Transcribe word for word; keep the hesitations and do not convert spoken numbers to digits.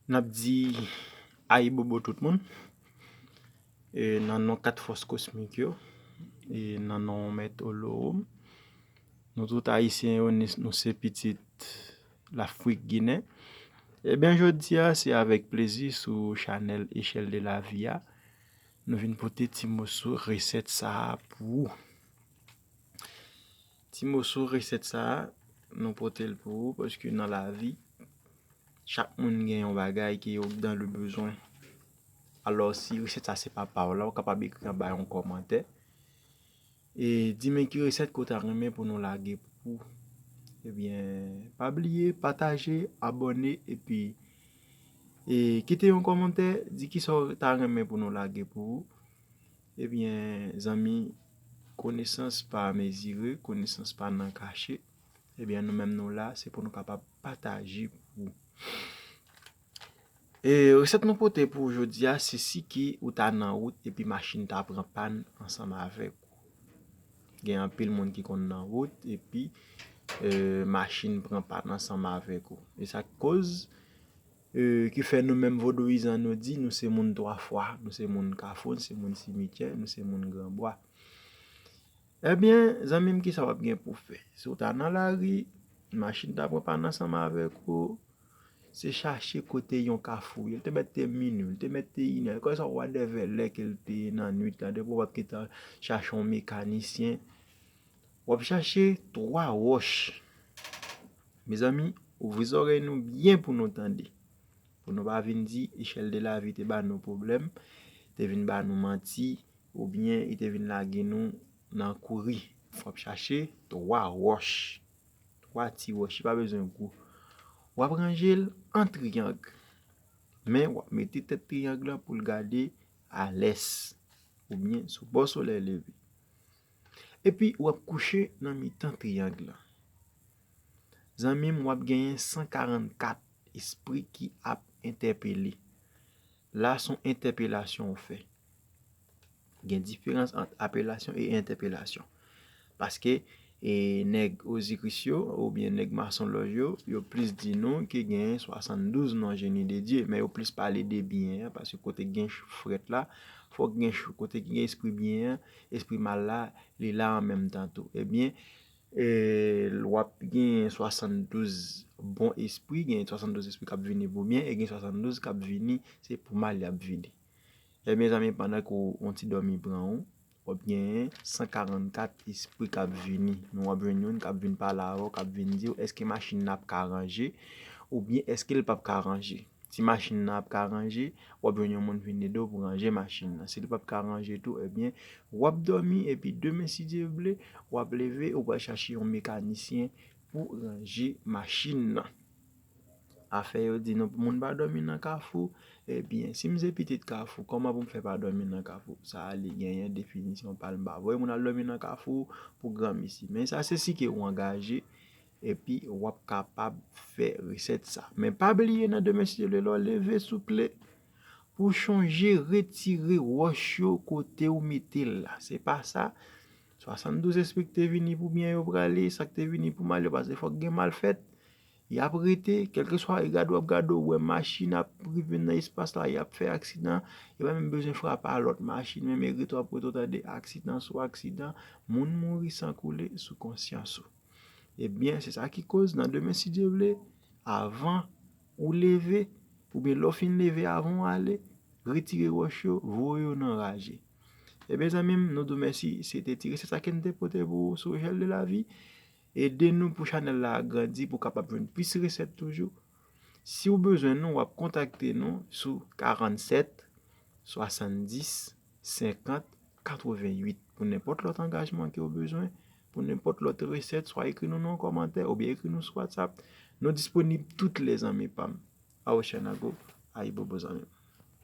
N ap di ayibobo tout moun. E nan non kat fòs kosmik yo, e nan non Mèt Olowoum, nou tout Ayisyen yo, ni- nou se pitit Lafrik Ginen. Ebyen, jodi a, se avèk plezi sou chanèl Echèl de Lavi a, nou vin pote ti moso resèt sa a pou ou. Ti moso resèt sa a, nou pote l pou ou, paske nan lavi, chak moun gen yon bagay ke yo dans le besoin. Alò, si resèt sa se pa pa w la, ou kapab ekri anba yon kòmantè. E di men ki resèt ke w ta renmen pou nou lage pou ou. Ebyen, pa bliye, pataje, abòne, epi e kite yon kòmantè, di kisa w ta renmen pou nou lage pou ou. Ebyen, zanmi, konesans pa mezire, konesans pa nan kache. Ebyen, nou menm nou la, se pou nou kapab pataje pou ou. E resèt nou pote pou ou jodi a, se si ke ou ta nan wout epi machin ta pran pàn ansanm avèk ou. Gen anpil moun ki konn nan wout epi e machin pran pàn ansanm avèk ou. E sa k koz e ki fè nou menm vodouyizan nou di nou se moun twa fwa, nou se moun kafou, nou se moun simityè, nou se moun granbwa. Ebyen, zanmi m, kisa w ap gen pou w fè? Si w ta nan lari, machin ta pran pàn ansanm avèk ou, se chache kote yon kafou ye. Li te mèt te minui, li te mèt te inè, kèlkeswa whatever lè ke l te ye nan nuit la, depi w ap gentan chache yon mekanisyen, w ap chache twa wòch. Mezanmi, ouvri zòrèy nou byen pou nou tande. Pou nou pa vin di Echèl de Lavi te ba nou pwoblèm, te vin ba nou manti, oubyen li te vin lage nou nan kouri. W ap chache twa wòch. Twa ti wòch, li pa bezwen gwo. W ap ranje l an triyang. Men w ap mete tèt triyang lan pou l gade a lès, oubyen sou bò solèy leve. Epi w ap kouche nan mitan triyang lan. Zanmi m, w ap genyen san karannkat espri ki ap entèpele. La, se yon entèpelasyon w fè. Gen diferans ant apelasyon e entèpelasyon. Paske e nèg ozikris yo, oubyen nèg masonlòj yo, yo plis di nou ke gen swasanndouz non jeni de Dye, men yo plis pale de byen an, paske kote gen frèt la, fòk gen, kote ki gen espri byen an, espri mal la, li la an menm tan tou. Ebyen, e w ap gen swasanndouz bon espri, gen swasanndouz espri k ap vini pou byen, e gen swasanndouz k ap vini, se pou mal y ap vini. Ebyen, zanmi, pandan ke w, yon ti dòmi pran ou, w ap genyen san karannkat espri k ap vini. Men w ap jwenn youn k ap vin pale avè w, k ap vin di w, èske machin nan ap ka ranje, oubyen èske l p ap ka ranje? Si machin nan ap ka ranje, w ap jwenn yon moun vin ede w pou ranje machin nan. Si l p ap ka ranje tou, ebyen, w ap dòmi, epi demen, si Dye vle, w ap leve, ou pral chache yon mekanisyen pou ranje machin nan. Afè yo di nou, moun pa dòmi nan kafou. Ebyen, si m se pitit kafou, kòman pou m fè pa dòmi nan kafou? Sa a, li genyen definisyon pa l, m pa voye moun al dòmi nan kafou pou granmesi. Men sa, se si ke w angaje, epi w ap kapab fè resèt sa. Men pa bliye, nan demen, si Dye vle, lè w leve, souple, pou w chonje retire wòch yo kote w mete l la. Se pa sa, swasanndouz espri k te vini pou byen yo prale, sa k te vini pou mal yo, paske fòk gen mal fèt. Y ap rete, kèlkeswa, e gade w ap gade w, wè machin ap rive nan espas la, y ap fè aksidan, yo pa menm bezwen frape a lòt machin, menm e rete w ap rete w tande aksidan sou aksidan, moun mouri san koule sou konsyans ou. Ebyen, se sa ki koz, nan demen, si Dye vle, avan ou leve, oubyen lè w fin leve, avan w ale, retire wòch yo, voye yo nan raje. Ebyen, zanmi m, nou di w mèsi, se te ti resèt sa ke n te pote pou ou sou Echèl de Lavi. Ede nou pou chanèl la grandi, pou w kapab jwenn plis resèt toujou. Si w bezwen nou, w ap kontakte nou sou karannsèt, swasanndis, senkant, katreventuit. Pou nenpòt lòt angajman ke w bezwen, pou nenpòt lòt resèt, swa ekri nou nan yon kòmantè oubyen ekri nou sou WhatsApp. Nou disponib tout lè, zanmi pa m. A w chèn ago, ayibobo, zanmi m.